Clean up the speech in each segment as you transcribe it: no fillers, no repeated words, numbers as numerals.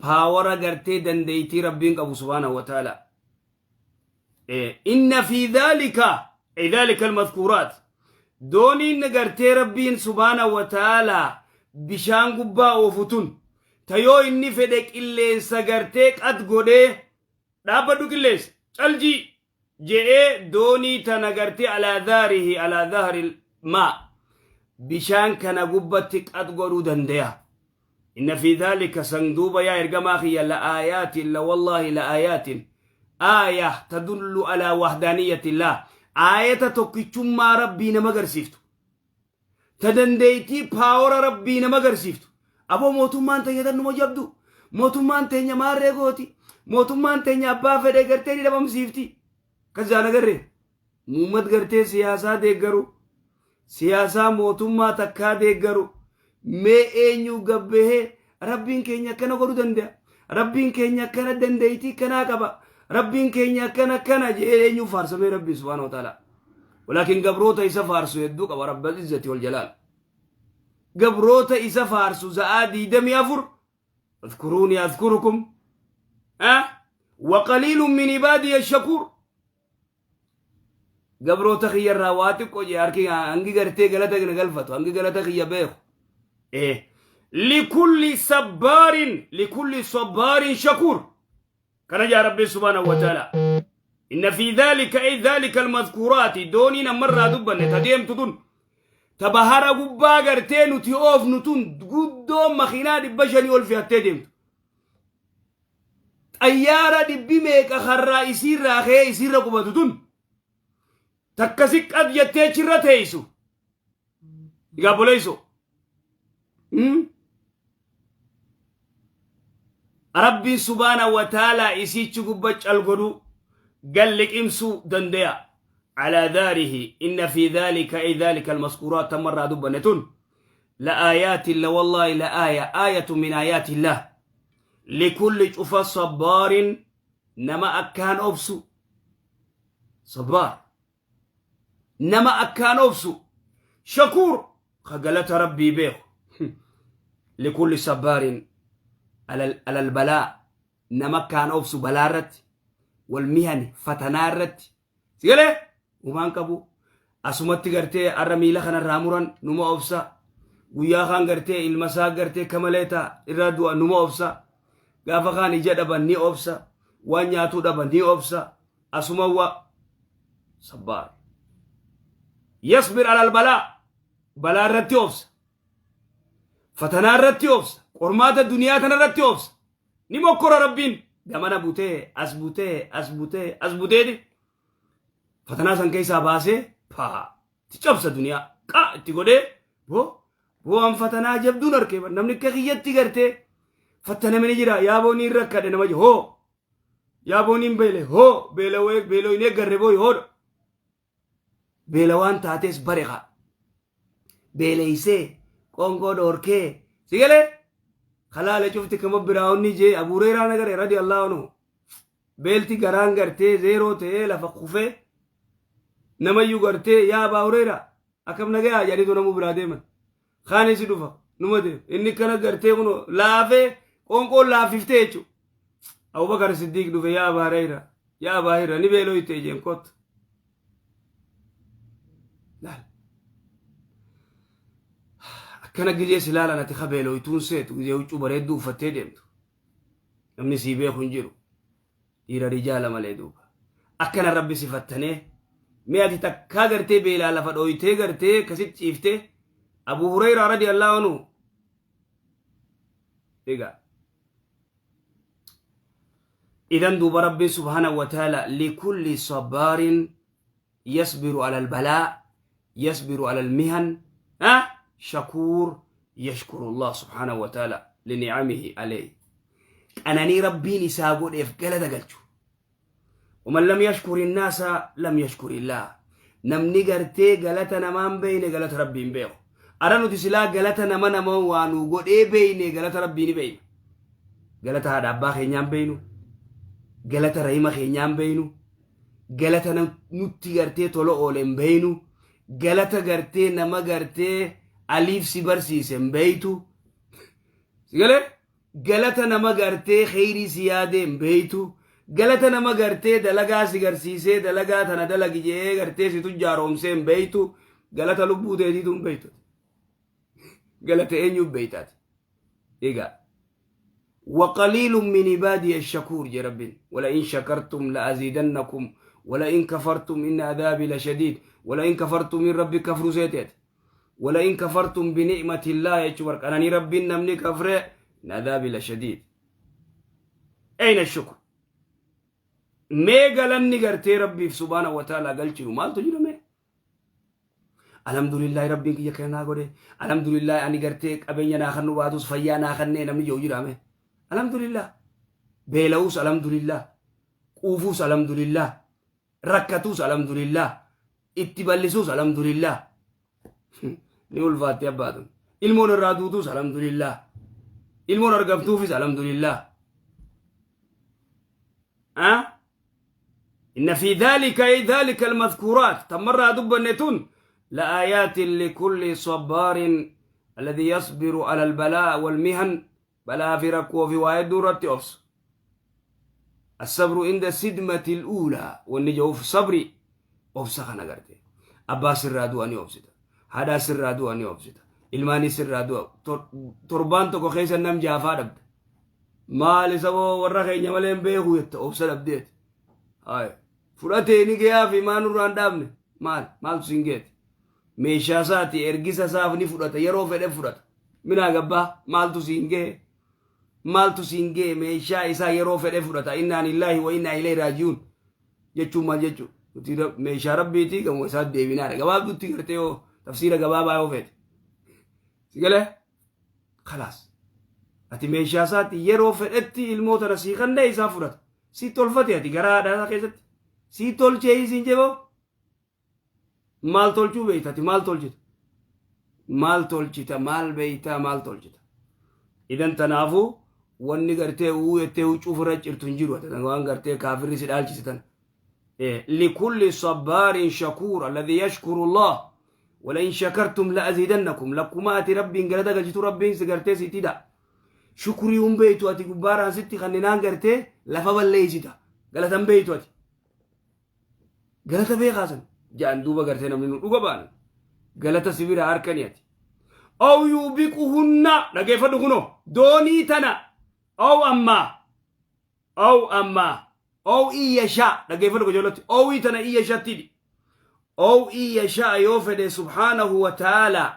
Power gartee dandeeytii Rabbiin qabu subhaanahu wa ta'ala. Inna fi dhaalika ay dhaalika almadkuuraat dooniin gartee Rabbiin subhaanahu wa ta'ala bishaan gubbaa oofu tun ta yoo inni fedhe qilleensa gartee qat godhee dhaabbadhu qilleensa caljii je'ee doonii tana gartee alaa dhaarihi alaa dhahri maa bishaan kana gubbatti qat godhuu dandeya. Inna fi dhaalika san duuba yaa ergamaa kiyya la aayaatin la wallaahi la aayaatin aaya tadullu alaa wahdaaniyyatillah aayata tokkichummaa Rabbii nama garsiiftu ta dandeeytii power Rabbii nama garsiiftu. Aboo, mootummaan teenya tannuma jabdu, mootummaan teenya maarree gooti, mootummaan teenya abbaa fedhe gartee ni dhabamsiifti. Akkas jaan agarre muummat gartee siyaasaa deeggaru, siyaasaa mootummaa takkaa deeggaru, mee eenyu gabbahee Rabbiin keenya akkana godhuu danda'a, Rabbiin keenya akkana dandeeytii kanaa qaba, Rabbiin keenya akkana akkana jedhee eenyu faarsamee Rabbiin subhaanahu wa ta'ala? Walaakin gabroota isa faarsu hedduu qaba Rabbal izzati wal jalaal. Gabroota isa faarsu za'aa 24 اذكروني أذكركم أه؟ وقليل من عبادي الشكور. Gabroota kiyya irraa waa xiqqoo jee harki hangi gartee galata na galfatu, hangi galata kiyya beeku. لكل صبار لكل صبار شكور kana jaa Rabbiin subhaanahu wa ta'ala. إن في ذلك أي ذلك المذكورات doonii namarraa dubbanne ta deemtu tun ta bahara gubbaa gartee nuti oofnu tun guddoo makiinaa 500 ol fe'attee deemtu, xayyaara dhibbi meeqa karraa isiirraa ka'ee isiirra qubatu tun takka siqqat jettee achirra teessu. Egaa boleeyso, Rabbiin subhaana wa ta'ala isiichi gubba cal godhu galliqimsuu dandeya. على ظهره إن في ذلك أي ذلك المذكورات تمر دبنتون لآيات لوالله لآية آية من آيات الله لكل شوف صبار نما أكان أبسو صبار نما أكان أبسو شكور خجلت ربي بيه. لكل صبار على البلاء نما كان أبسو بلارت والمهن فتنارت سيقول ومان قبو asumatti gartee arra miila kanarraa muran numa obsa, guyyaa kaan gartee ilma isaa gartee kamalee ta'a irraa du'a numa obsa, gaafa kaan ija dhaban ni obsa, waan nyaatuu dhaban ni obsa. Asuma wa صبار يصبر على البلاء balaa irratti obsa, fatanaa irratti obsa, qormaata duniyaa tana irratti obsa. Ni mokkora Rabbiin gamana butee as butee as butee as buteeti fatanaa san keessaa baasee paa itti cabsa, duniyaa qa itti godhee boo boo an fatanaa jabduun arkee namni akka kiyyatti gartee fattaname ni jira. Yaaboo niin rakkadhe nama hoo, yaaboo niin beele hoo, beelawee beeloynee garre booy hoodha beela waan taatees bare kaa beeleysee qoonqoo dhoorkee si galee kalaale cufti kama biraawonni jee Abuureeraa nagare رضي الله عنه beelti garaan gartee zeeroo ta'ee lafa kufee namayyuu gartee yaa Abaa Hureeraa akkam nagayaa jedhaniitu namuu biraa deeman. Kaanis dhufa numa deema inni kana gartee kun laafee qoonqoon laafiftee jechuudha. Abubakar Siddiiq dhufe, yaa Abaa Hureeraa, yaa Abaa Hureeraa, ni beelooyte jeen, kottu. Laal. Akkana gizee si laalan ati kabeelooytuun seetu gizee huccuu bareedduu uffattee deemtu. Namni sii beeku hin jiru. Dhiira rijaala malee duuba. Akkana Rabbi si fattanee mee ati takkaa gartee beelaa lafa dhooytee gartee akkasitti ciiftee Abu Hurayraa رضي الله عنه. Egaa إذن duuba Rabbiin سبحانه وتعالى لكل صبار يصبر على البلاء يصبر على المهن أه؟ شكور يشكر الله سبحانه وتعالى لنعمه عليه qananii Rabbiin isaa godheef galata galchu. ومن لم يشكر الناس لم يشكر الله. Namni gartee galata namaan beeyne galata Rabbiin beeku. Ara nuti silaa galata nama nama waa nu godhee beeyne galata Rabbii ni beeyna. Galata haadha abbaa keenyaan beeynu, galata rahima keenyaan beeynu, galata nutti gartee tola oole hin beeynu, galata gartee nama gartee aliif si barsiise hin beeytu. Si galee? Galata nama gartee kheyrii si yaadee hin beeytu. Galata nama gartee dalagaa si garsiisee dalagaa tana dalagi je'ee gartee si tujjaaroomsee hin beeytu. Galata lubbuu teetiitu hin beeytu. Galata eenyuuf beeytaati? Egaa. وقليل من عبادي الشكور جي ربين. ولئن شكرتم لأزيدنكم ولئن كفرتم إن عذابي لشديد ولئن كفرتم من ربي كفروا سيتيت ولئن كفرتم بنعمة الله يجبر أنني ربي نمني كفر إن عذابي لشديد. أين الشكر؟ Mee galanni gartee rabbiif subhaana wa ta'ala galchinu maaltu jira mee? Alhamdulillahi, rabbiin kiyya kana naa godhe, alhamdulillahi, ani gartee qabeenya naa kannu baatus fayyaa naa kannee namni jiru jira mee? Alhamdulillah, beela'uus alhamdulillah, quufuus alhamdulillah, rakkatuus alhamdulillah, itti bal'isuus alhamdulillah. Ni ulfaatte abbaatun. Ilmoon irraa duutuus alhamdulillah, ilmoon argamtuufis alhamdulillah. أه؟ إن في ذلك، أي ذلك المذكورات تمر دبنتون، لآيات لكل صبار، الذي يصبر على البلاء والمهن. بلاء في ركوة في وايد دورة أفس. الصبر عند الصدمة الأولى والنجو في صبري أفس خنا قرتي. أبا سر أني أفسد، هذا سر أني أفسد، ilmaanii sirraa du'a. Torbaan tokko keessa nam jaafaa dhabde. Maali sababa warra keenya malee hin beeku jetta, obsa dhabdeeti. Fudhatee ni gahaa fi maa nurraan dhaabne, maal maaltu siin geete? Meeshaa isaati, ergisa isaaf ni fudhata, yeroo fedhe fudhata. Minaa gabbaa, maaltu siin gahe? Maaltu siin gahe? Meeshaa isaa yeroo fedhe fudhata. Innaa lillaahi wa innaa ilayhi raaji'uun jechuun maal jechuu? Nuti meeshaa rabbiiti, gamoo isaa deebinaadha. Gabaabdutti gartee yoo tafsiira gabaabaa yoo feete. Si galee? Khalaas. Ati meeshaa isaatti, yeroo fedhetti ilmoo tana sii kannee isaa fudhata. Si tolfate, ati gara haadha isaa keessatti. Si tolchee isiin jeboo? Maal tolchuu beekta ati? Maal tolchita? Maal tolchita? Maal beektaa? Maal tolchita? Idan tanaafuu wanni gartee uu jettee huccuu ofirra cirtu hin jiru. Waan gartee kaafirri si dhaalchise tana. لكل صبار شكور، الذي يشكر الله. ولئن شكرتم لأزيدنكم. لكمات ربي galata galchitu rabbiin si gartee si tida. Shukrii hun beeytu ati. Gubbaaraan sitti kanninaan gartee lafa balleeysita. Galatan beeytu ati. Galata beekaasan jedhan duuba gartee namni nu dhuga baan galata si bira harkani ati. أو يوبقهن, dhageeffadhu kunoo doonii tana. أو ammaa أو ammaa أو إن يشأ, dhageeffadhu qajeelatti, أو tana إن يشأ ttidhi. أو إن يشأ, yoo fedhe سبحانه وتعالى،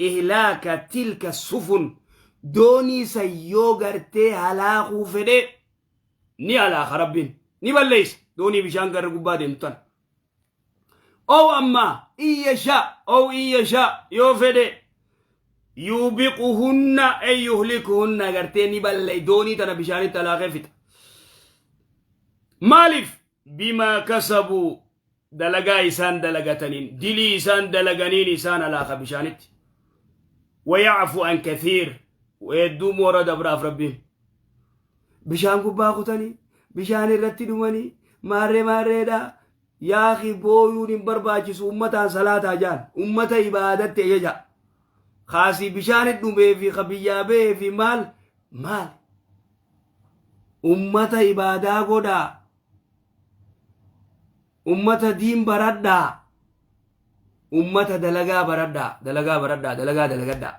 إهلاك تلك السفن, doonii san yoo gartee halaakuu fedhe ni halaaka, rabbiin ni balleeysa doonii bishaan garra gubbaa deemtu tana. أو ammaa إن يشأ، أو إن يشأ, yoo fedhe يوبقهن أي يهلكهن, gartee ni balleey doonii tana bishaanitti halaakee fixa. Maaliif? بما كسبوا, dalagaa isaan dalagataniin, dilii isaan dalaganiin isaan halaaka bishaanitti. ويعفو عن كثير, hedduu moora dabraaf rabbiin. Bishaan gubbaa kutanii bishaan irratti dhumanii maarree maarreedha. Yaaqi booyuun hin barbaachisu. Ummataan salaataa jaan, ummata ibaadatti ajaja kaasii. Bishaan dhumee fi ka biyyaa bahee fi maal maal, ummata ibaadaa godhaa, ummata diin baradhaa, ummata dalagaa baradhaa, dalagaa baradhaa, dalagaa dalagadhaa.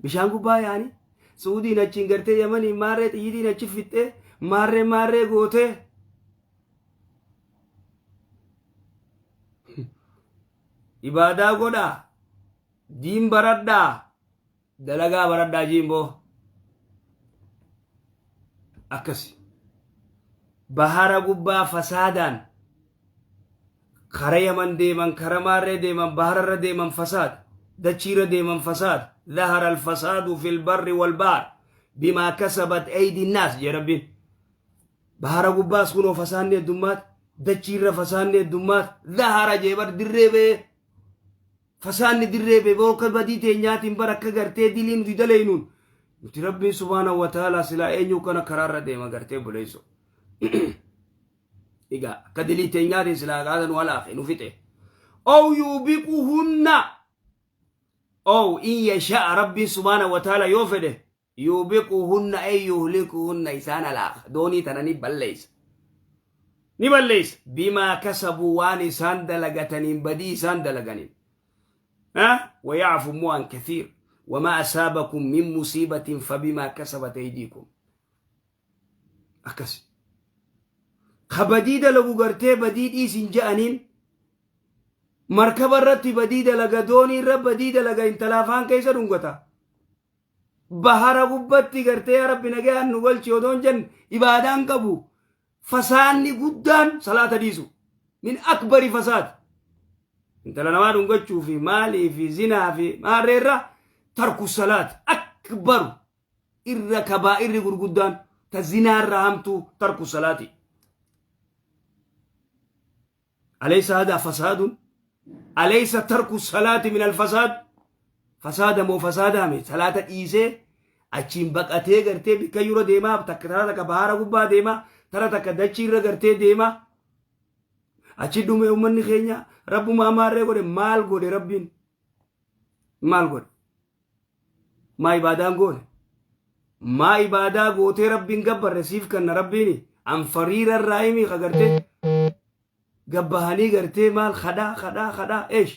Bishaan gubbaa yaani Suudiin achiin gartee Yamanii maarree xiyyitiin achi fixxee maarree maarree gootee. Ibaadaa godhaa, diin baradhaa, dalagaa baradhaa jiimboo. Akkasi bahara gubbaa fasaadaan kara Yaman deeman, kara maarree deeman, bahararra deeman fasaada, dachiirra deeman fasaada. ظهر الفساد في البر والبحر بما كسبت أيدي الناس jee rabbiin. Bahara gubbaas kunoo fasaanni heddummaat, dachiirra fasaanni heddummaat. ظهر jee bar, dirree bee fasaanni, dirree bee booka badii teenyaatiin bar. Akka gartee dilii nuti daleynuun nuti rabbiin سبحانه وتعالى silaa eenyu kana karaarra deema gartee buleessu. Egaa akka dilii teenyaatiin silaa qaata nu halaaqe, nu fixe. أو يوبقهن، أو إن يشأ, rabbiin سبحانه وتعالى yoo fedhe. Yuubiquhunna ay yuhlikuhunna, isaan halaaka, doonii tana ni balleeysa, ni balleeysa. Bimaa kasabuu, waan isaan dalagataniin, badii isaan dalaganiin. ويعفو immoo عن كثير. وما أصابكم من مصيبة فبما كسبت أيديكم. Akkas ka badii dalagu gartee badii dhiisin je'aniin, markaba irratti badii dalaga, doonii irra badii dalaga, intala afaan keessa dhungata, bahara gubbatti gartee yaa Rabbi nagayaan nu galchi odoon jenne ibaadaan qabu. Fasaanni guddaan salaata dhiisu من أكبر فساد. Intala namaa dhungachuu fi maalii fi zinaa fi maarreerra ترك الصلاة أكبر irra kabaa'irri gurguddaan ta zinaarra hamtuu ترك الصلاة. أليس هذا فساد؟ أليس ترك الصلاة من الفساد؟ Fasaada moo fasaadaa miti? Salaata dhiisee achiin baqatee gartee bikka yura deemaa, takka tara takka bahara gubbaa deemaa, tara takka dachii irra gartee deemaa, achi dhume. Uummanni keenya rabbumaa maarree godhe? Maal godhe Rabbiin? Maal godhe? Maa ibaadaan goone? Maa ibaadaa gootee Rabbiin gabbarre siif kanna? Rabbiini anfariira irraa himi ka gartee gabbahanii gartee maal kadhaa kadhaa kadhaa eesh.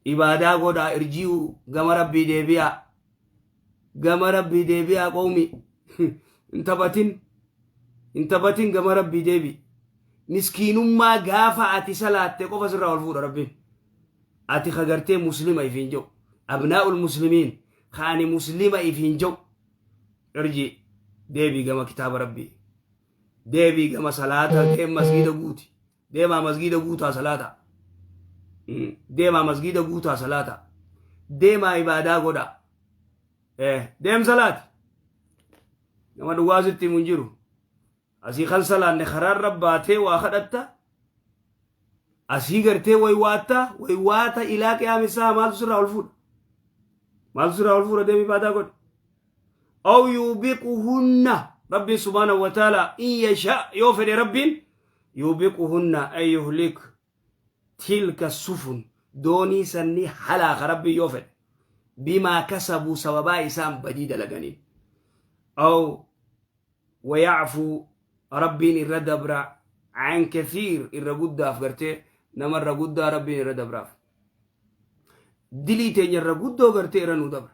Ibaadaa godhaa, irji'u, gama Rabbii deebi'aa, gama Rabbii deebi'aa. Qawmi, hin taphatin, hin taphatin, gama Rabbii deebi. Miskiinummaa gaafa ati salaatte qofa sirraa ol fuudha Rabbiin. Ati ka gartee muslima ifiin jedhu, أبناء المسلمين, ka ani muslima ifiin jedhu, irji, deebii gama kitaaba Rabbii, deebii gama salaata. Deem masgiida guuti, deemaa masgiida guutaa salaata, deemaa masgiida guutaa salaata, deemaa ibaadaa godha, deem salaati. Nama dhugaa sitti himu hin jiru. Asii kan salaanne karaarra baatee waa kadhatta, asii gartee waywaatta waywaata إلى قيام الساعة. Maaltu sirraa ol fuudha? Maaltu sirraa ol fuudha? Deemii ibaadaa godhe. أو يوبقهن, Rabbiin سبحانه وتعالى إن يشأ, yoo fedhe Rabbiin, يوبقهن أي يهلك تلك السفن, doonii sanni halaaka Rabbiin yoo fedhe, بما كسبوا, sababaa isaan badii dalaganiin. أو ويعفو, Rabbiin irra dabra, عن كثير, irra guddaaf gartee nama irra guddaa Rabbiin irra dabraaf, dilii teenya irra guddoo gartee irra nu dabra.